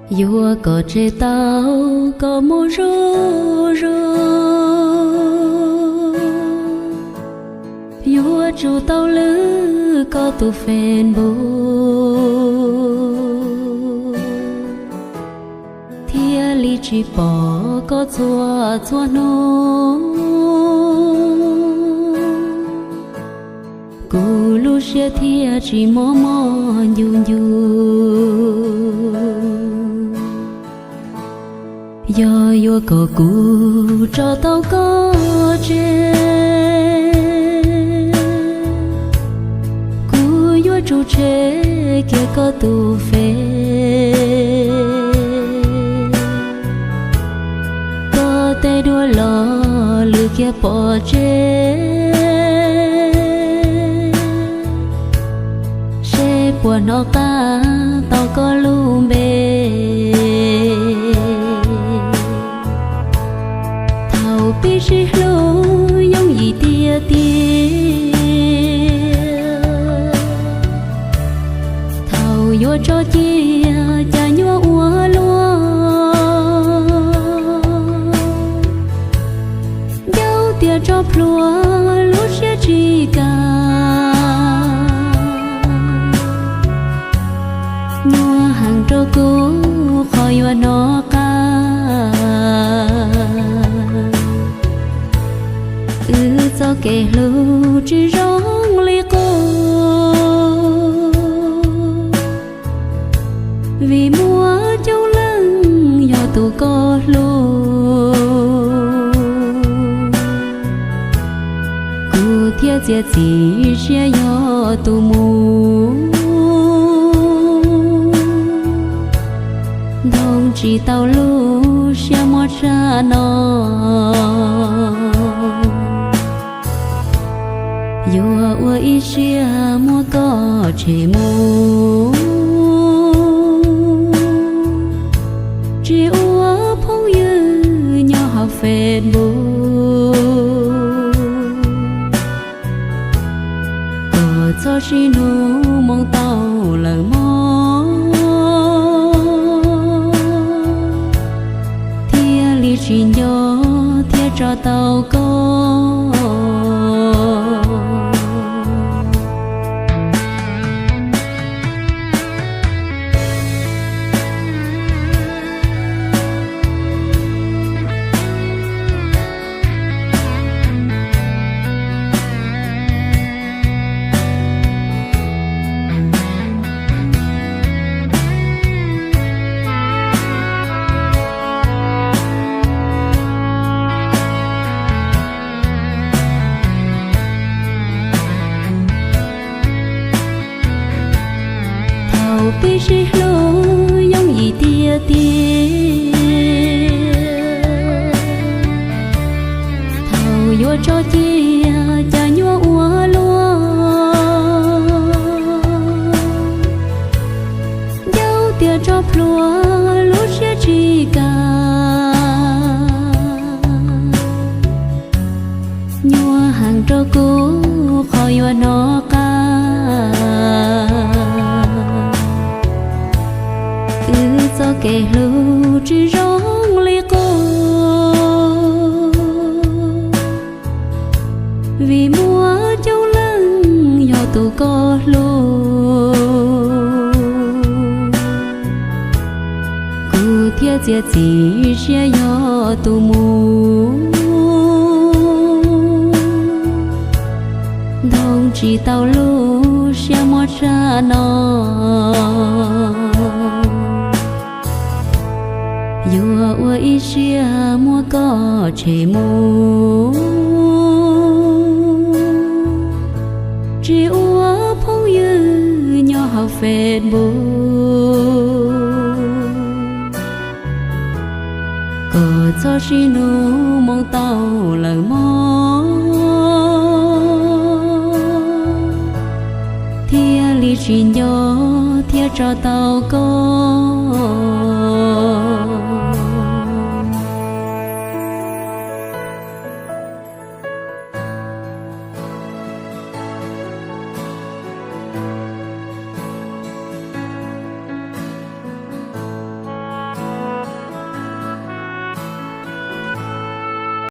Yuav kom tseg tau koj mus zuj zus, yuav tsum tau lwb koj tus Facebook, thiaj li tsis pom koj txhua txhua hnub. Kuv lub siab thiaj tsis mob mob ncu ncu. Yog yuav kom kuv tso tau koj tseg, kuv yuav tsum tshem kiag koj tus Face. Koj tej duab los lwm kiag pov tseg, seb puas hnov qab tau koj lub npe. Thaum pib sib hlub yooj yim tiag tiag, thaum yuav tso cia cas nyuaj ua luaj. Ncauj tias tso plhuav lub siab tsis kam, nyuaj heev rau kuv qhov yuav hnov qab. Wb txoj kev hlub tsis zoo li qub, vim muaj coob leej yog tus koj hlub. Kuv thiaj txiav txim siab yog tus mus, ntoo tsis tau lub siab muab tshaj no. Yuav ua ib siab muab koj tshem mus, tsis ua phooj ywg nyob hauv Facebook. Koj txhob sib hnub moo tau lawm mog, thiaj li tsis nco thiab tso tau koj. Thaum pib sib hlub yooj yim tiag tiag, thaum yuav tso cia cas nyuaj ua luaj. Ncauj tias tso plhuav lub siab tsis kam, nyuaj heev rau kuv qhov yuav hnov qab. Wb txoj kev hlub tsis zoo li qub, vim muaj coob leej yog tus koj hlub. Kuv thiaj txiav txim siab yog tus mus, ntoo tsis tau lub siab muab tshaj no. Yuav ua ib siab muab koj tshem mus, tsis ua phooj ywg nyob hauv Facebook. Koj txhob sib hnub moo tau lawm mog, thiaj li tsis nco thiab tso tau koj.